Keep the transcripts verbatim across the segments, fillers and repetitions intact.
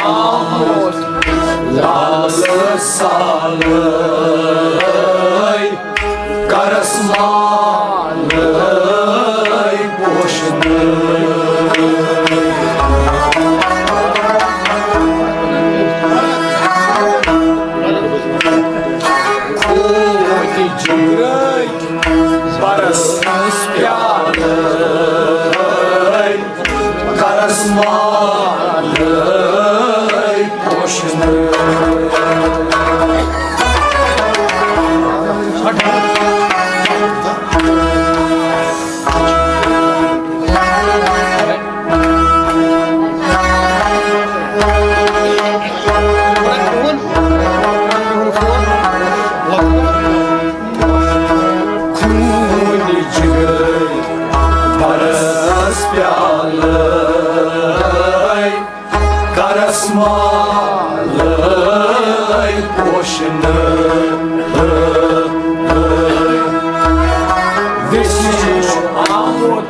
آمُت لالہٕ سالَے، کرس مالَے پوشنہٕ۔ خوٗنہِ جگرٕکۍ برس پیالَے، کرس مالَے پوشنہٕ۔ خوٗنہِ جگرٕکۍ برس پیالَے، کرس مالَے پوشنہٕ۔ ویسہِ چھُ آمُت۔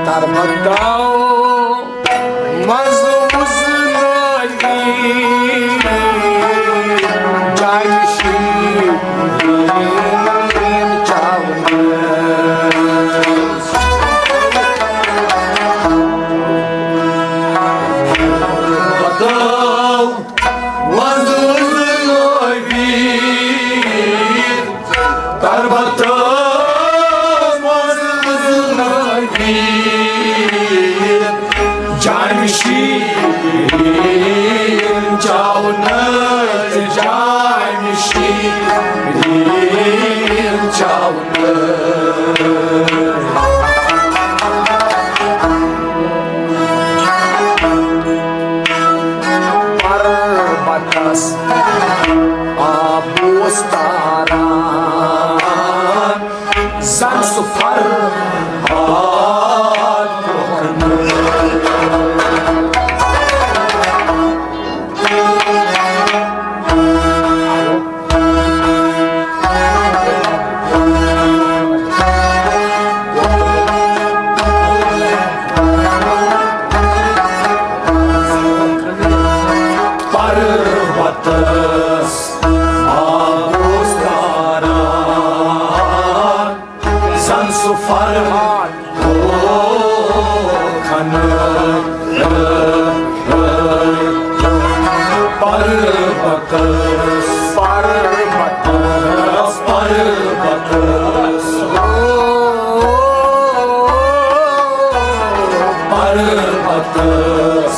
تربتاو منٛز وُزنٲوِتھ جانہِ شیٖن چاونہٕ۔ تربتاو منٛز وُزنٲوِتھ تربتس منٛز وُزنٲوِتھ جامہِ شیٖن چاونہٕ، جامہِ شیٖن چاونہٕ۔ پربتس آب اوس تاران، زن سُہ فرہاد کوہنہٕ۔ پربتس آب اوس تاران، زن سُہ فرہاد کوہنہٕ۔ پربتس، پربتس، پربتس، پربتس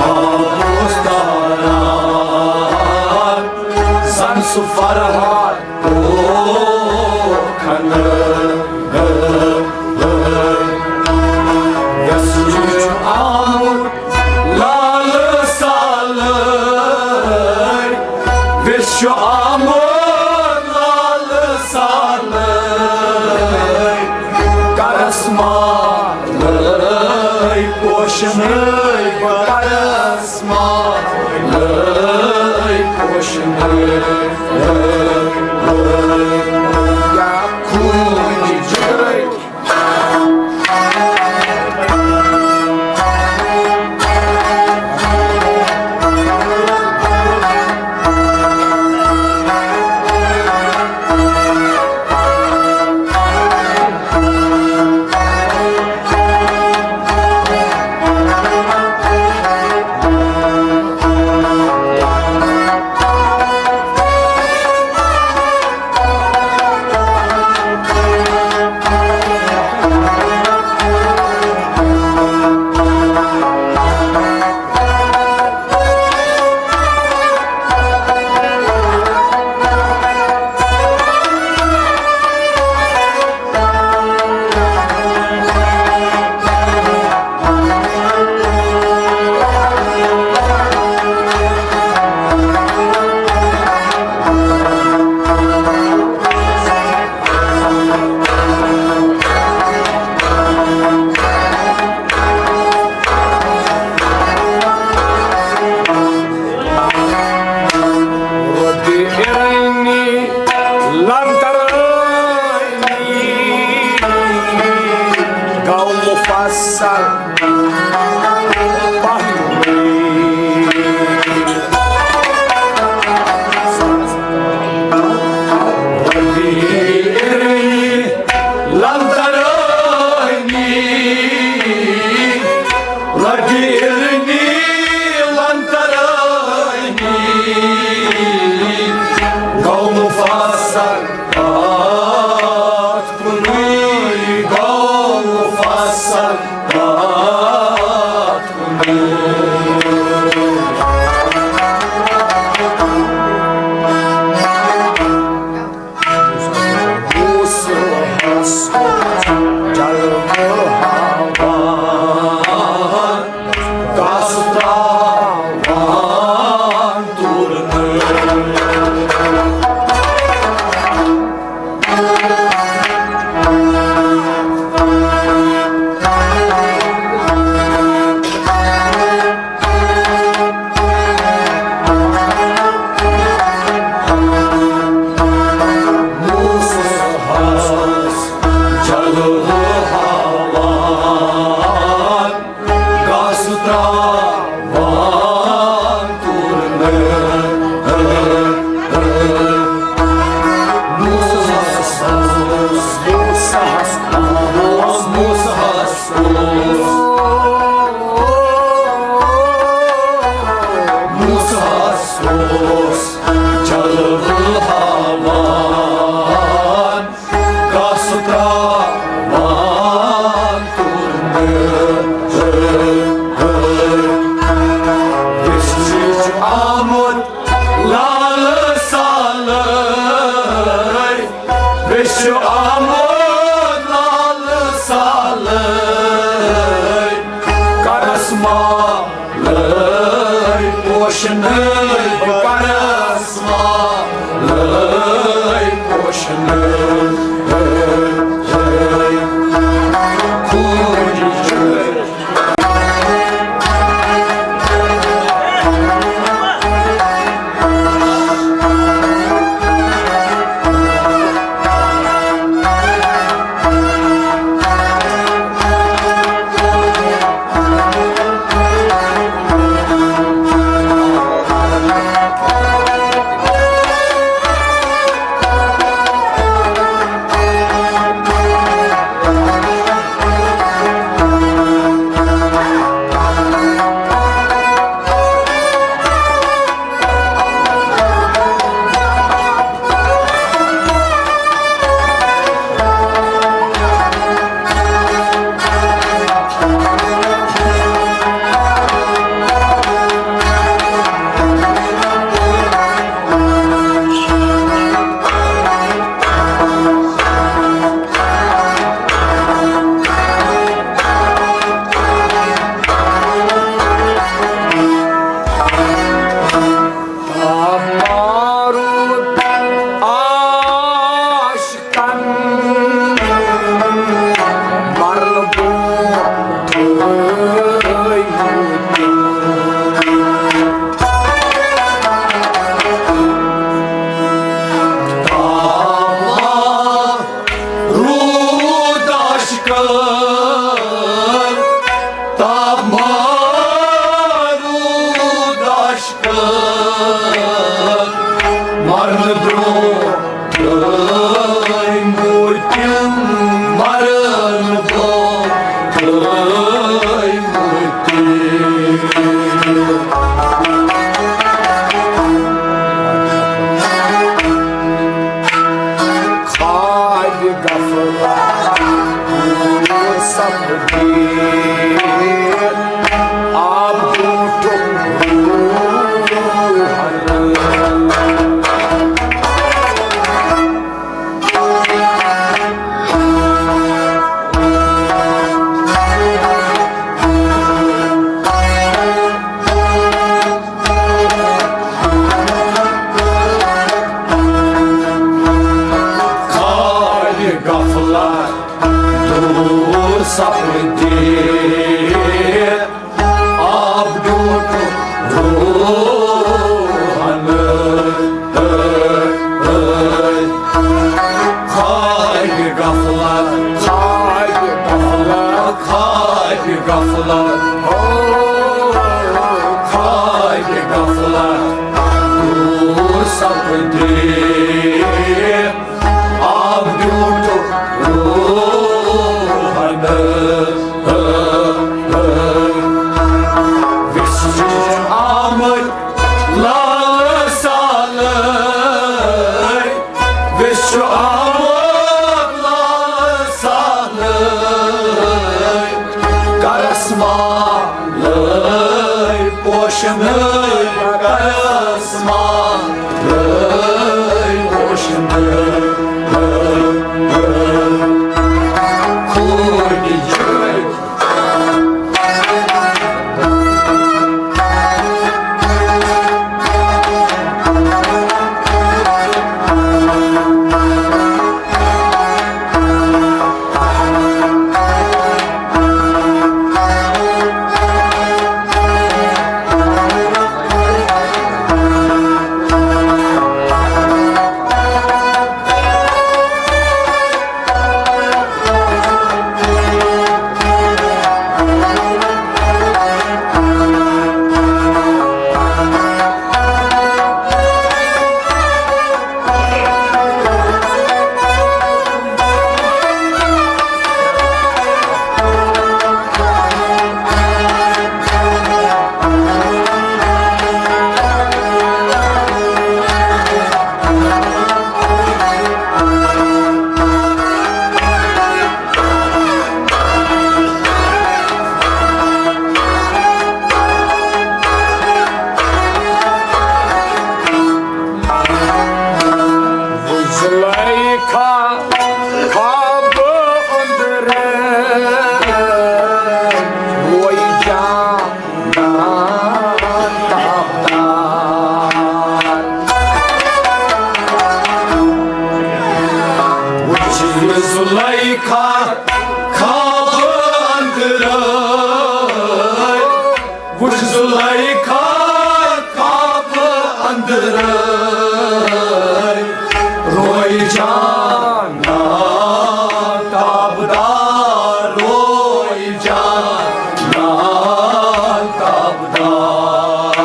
آب اوس تاران، زن سُہ فرہاد کوہنہٕ۔ یس چھُ آمُت لالہٕ سالَے، ویس چھُ آمُت لالہٕ سالَے، کرس مالَے پوشنہٕ، کرس مالَے پوشنہٕ۔ یا خوٗنہِ جگرٕکۍ پوشنہٕ کرس مان، پوشنہٕ خوٗنہِ جٲوۍ۔ زلیخا خواب اندر روئی جان تابدار۔ وچھ زلیخا خواب اندر، وچھ زلیخا خواب اندر روئی جان تابدار، روئی جان تابدار۔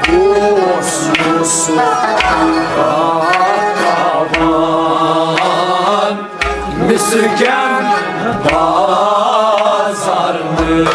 اوس یوسف پکان مصر کٮ۪ن بازارن منٛز۔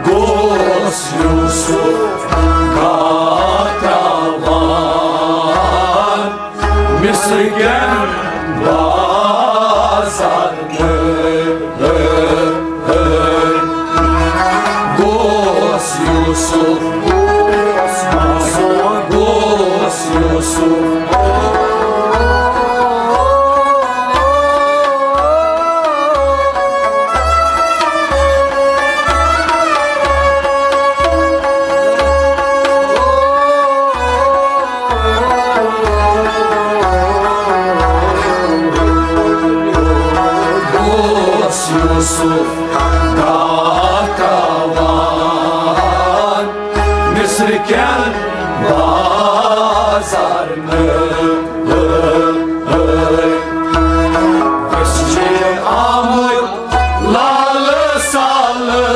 گوس یوسف گاتراوان مصر کٮ۪ن بازارن منٛز۔ گوس یوسف، گوس یوسف، گوس یوسف۔ گوس یوسف گاتراوان مصر کٮ۪ن بازارن منٛز۔ أسۍ چھِ آمٕتۍ لالہٕ سالٲے،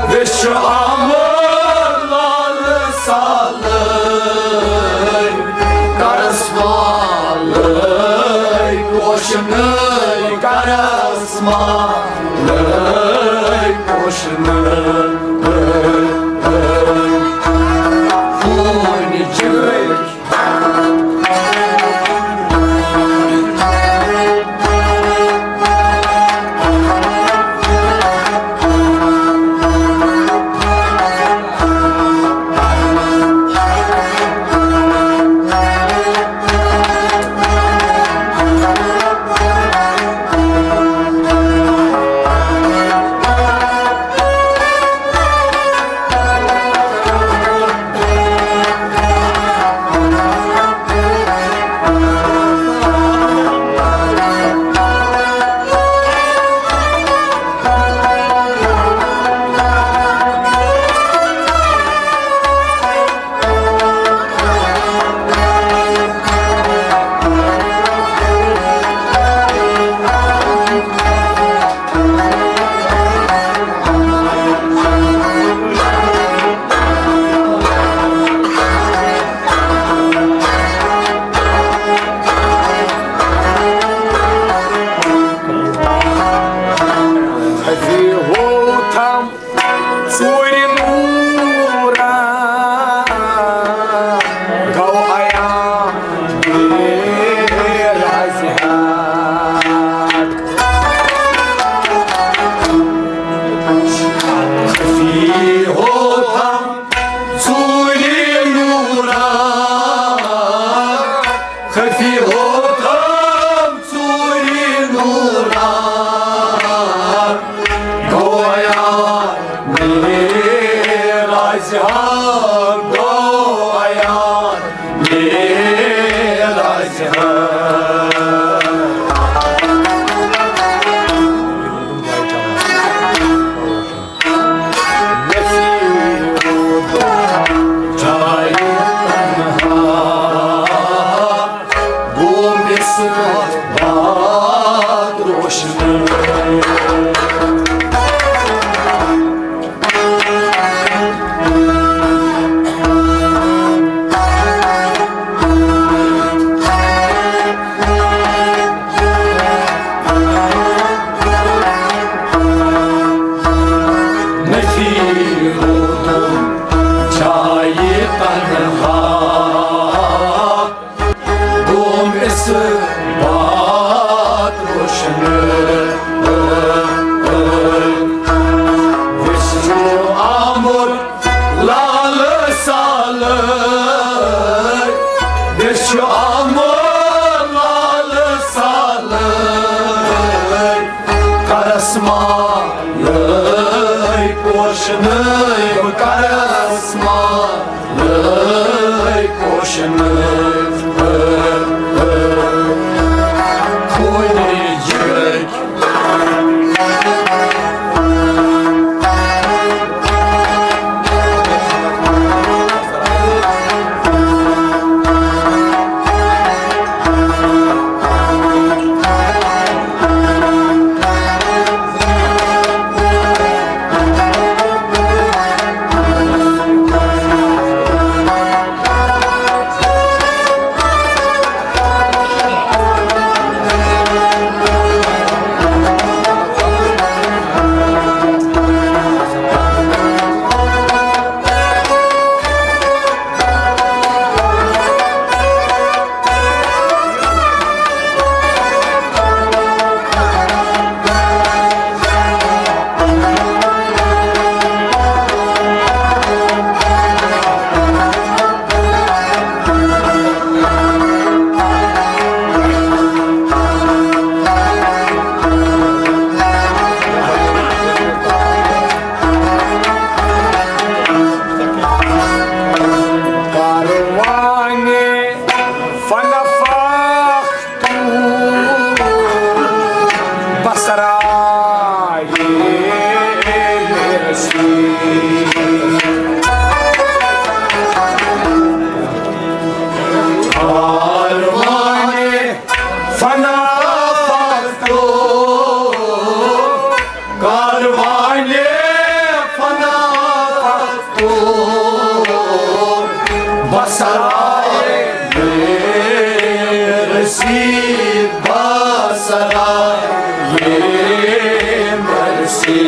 أسۍ چھِ آمٕتۍ لالہٕ سالٲے، کرس والٲے، پوشنٲے کرس والٲے، پوشنٲے۔ خوٗنہِ جٲوۍ۔ نفی روتم جایہِ تنہا، گوم اثبات روشن۔ وشنو آمد لال سالے، وشنو آمد لال سالے، کرس مالے پوشنے، کرس مالے پوشنے۔ خوٗنہِ جگرٕکۍ کاروانِ فنا فاختو بصرا یہ میرسی۔ کاروانِ فنا فاختو کاروانِ فنا تو بصرا یہ میرسی، بصرا یہ میرسی۔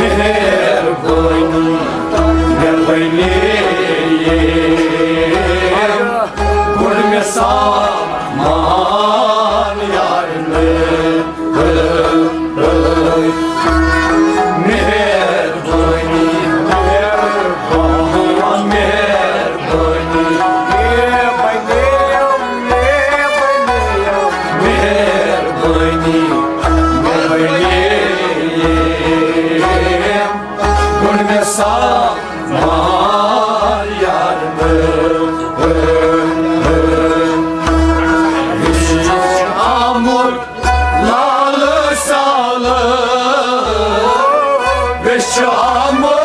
مہربٲنی، مہربٲنی، کوٚر مےٚ سامان یارنہٕ۔ مہربٲنی، مہربٲنی، مہربٲنی، مہربٲنی، مہربٲنی، مہربٲنی۔ کوٚر مےٚ سامان یارنہٕ۔ یہِ چھُ آمُت لال سالس، بیٚیہِ چھُ آمُت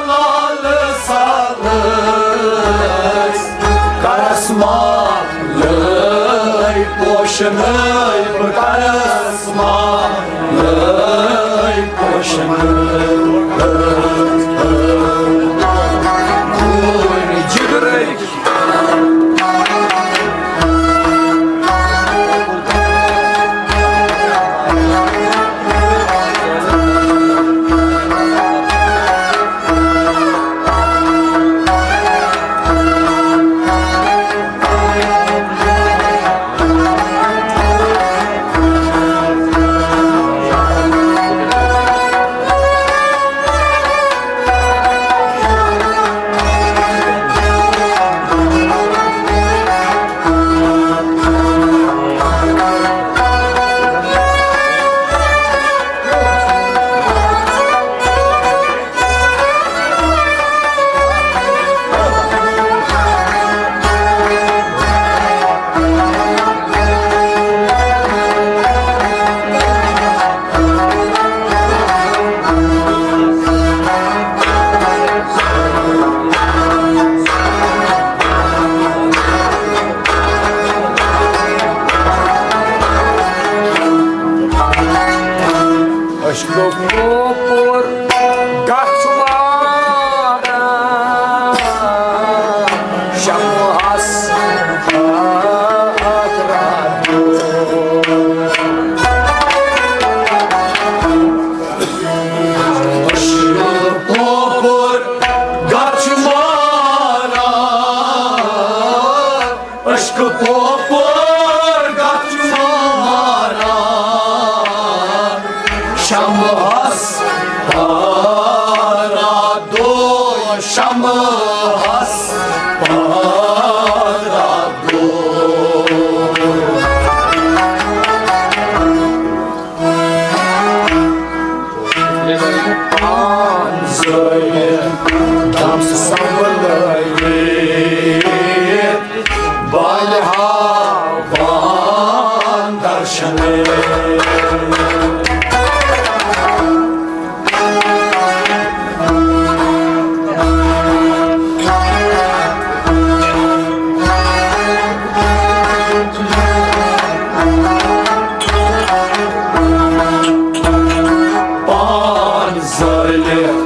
لال سالس۔ کرس مالے پوشنے، بہٕ کرس مالے پوشنے۔ خوٗن جگرٕکۍ پوپور گژھِ ماران، شمعس پارا دو، شمعس پارا دو۔ پان زٲیِتھ دم سنبھلٲوِتھ، بالہِ ہاوان درشنہٕ۔ پان زٲلِتھ،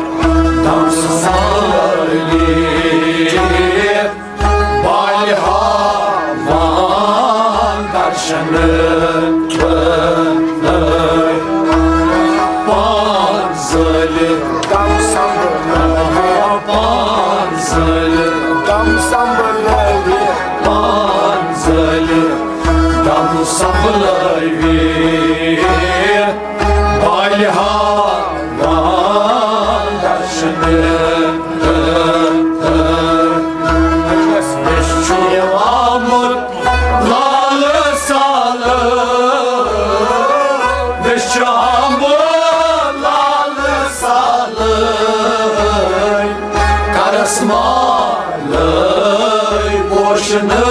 دم سنبھٲلِتھ، بالہِ ہاوان درشنہٕ۔ پان زٲلِتھ، دم سنبھٲلِتھ، پان زٲلِتھ، دم سنبھٲلِتھ، پان زٲلِتھ، دم سنبھٲلِتھ، بالہِ ہاوان درشنہٕ۔ مےٚ چھُ آمُت لالہٕ سالہٕ، مےٚ چھُ آمُت لالہٕ سالہٕ، کرس مالہٕ پوشنہٕ،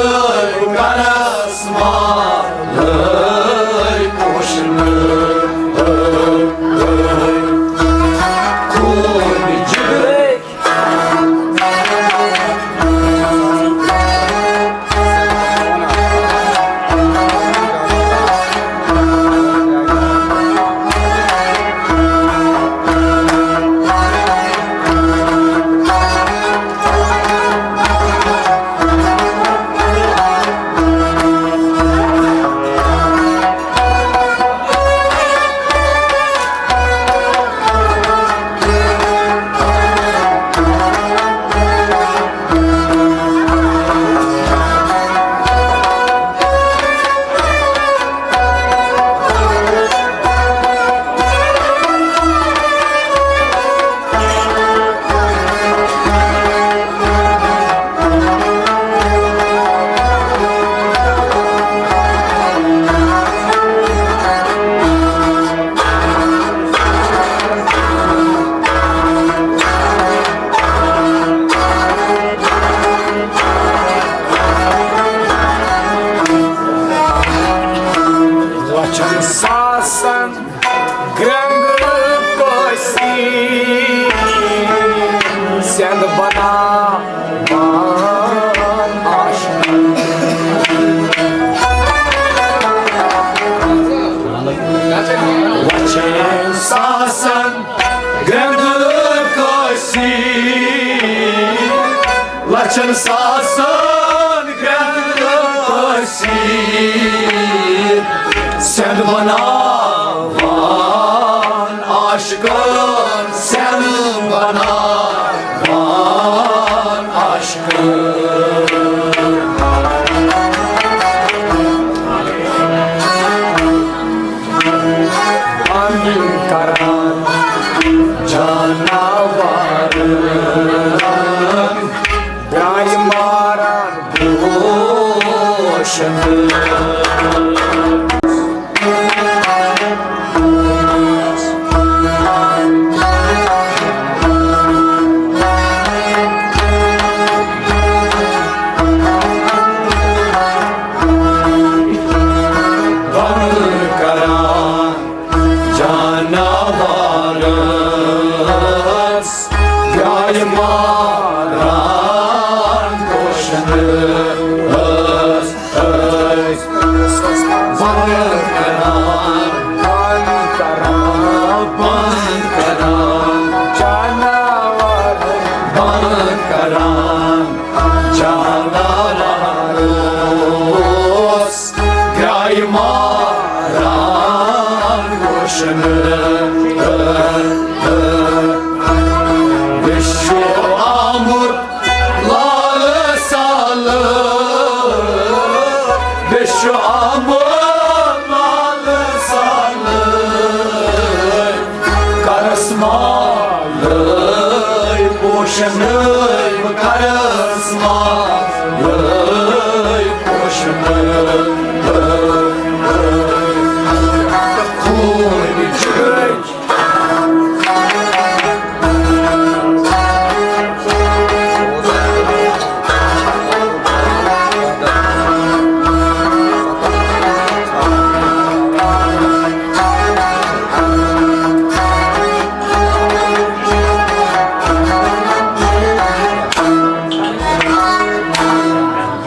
کرس مالہٕ پوشنہٕ۔ خوٗن جگرٕکۍ لچھن ساسن گرٛنٛگہٕ کٲسی، سٮ۪نٛد بناوان عاشق۔ لچھن ساسن گرٛنٛگہٕ کٲسی، لچھن ساسن گرٛنٛگہٕ کٲسی، سٮ۪نٛد بناوان عاشقن، سٮ۪نٛد بناوان عاشقن۔ پنٕنۍ کران جاناوارن، بیٛاے ماران گوشن۔ بنٛد کران جاناوارس، بیٛاے ماران گوشن ٲس، ٲس۔ بنٛد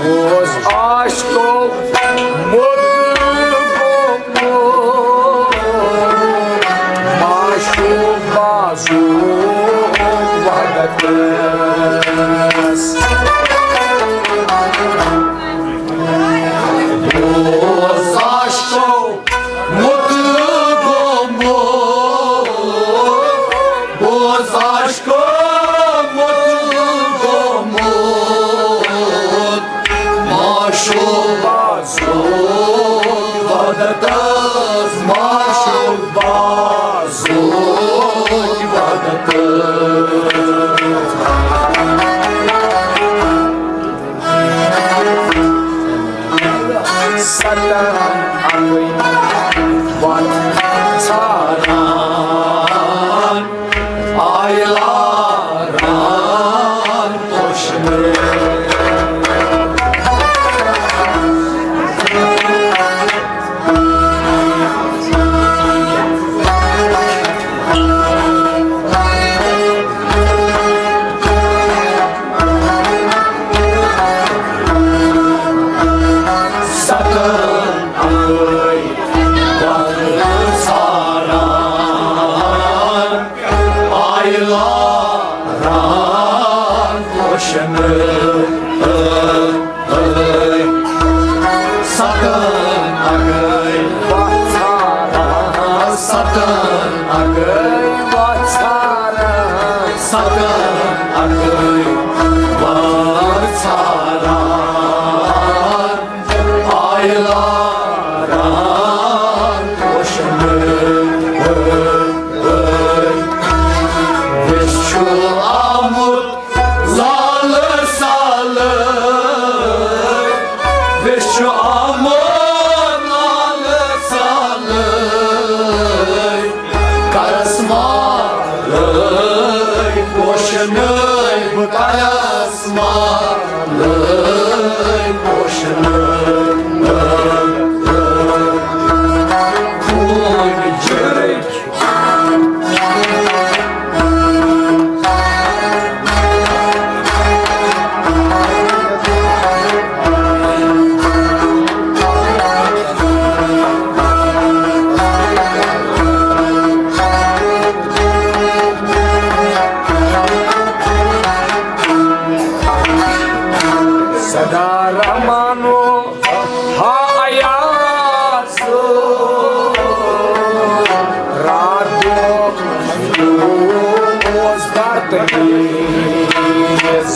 اوس عاشقو مُت گوٚمُت، معشوق بازُک وحدتس۔ اوس عاشقو مُت گوٚمُت، بہٕ اوسُس عاشقو مُت گوٚمُت، معشوق بازُک وحدتس، معشوق بازُک وحدتس۔ ستن اکوئی وت ژھاران، آیہِ لاران پوشہٕ نٲلۍ۔ ستن اکوئی وت ژھاران، آیہِ لاران پوشہٕ نٲلۍ۔ ستن اکوئی وت ژھاران، ستن اکوئی وت ژھاران، ستن اکوئی وت ژھاران، آیہِ لاران پوشہٕ نٲلۍ۔ ویٚس چھُ آمُت لالہٕ سالہٕ، ویٚس چھُ آمُت لالہٕ سالہٕ، کرس مالہٕ پوشہٕ نٲلۍ، بہٕ کرس مالہٕ پوشہٕ نٲلۍ۔ خوٗن جٲرۍ سدا رحمانو ہا ایاز، رات دۄہ اوس در تمیز۔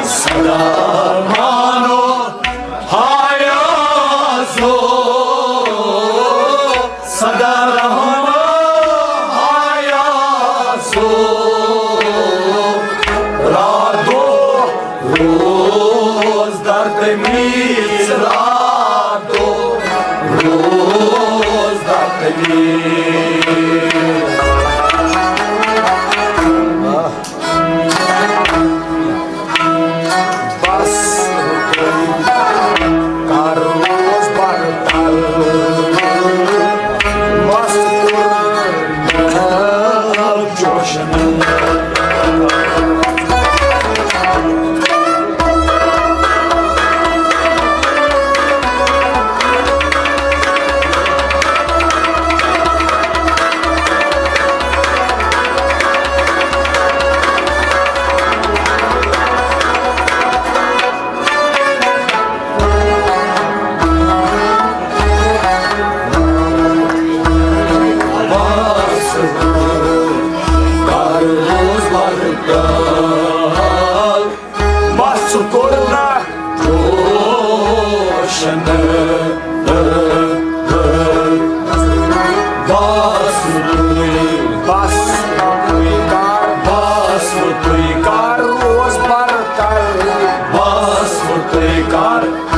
سدا رحمانو ہا ایازو، سدا رحمانو ہا ایازو، رات دۄہ روز در تمیز، رات دۄہ روز در تمیز۔ بس کر روز بر تل، مست کر جوشن۔ بس کوٚر نہ روشن۔ بس، بس۔ کار۔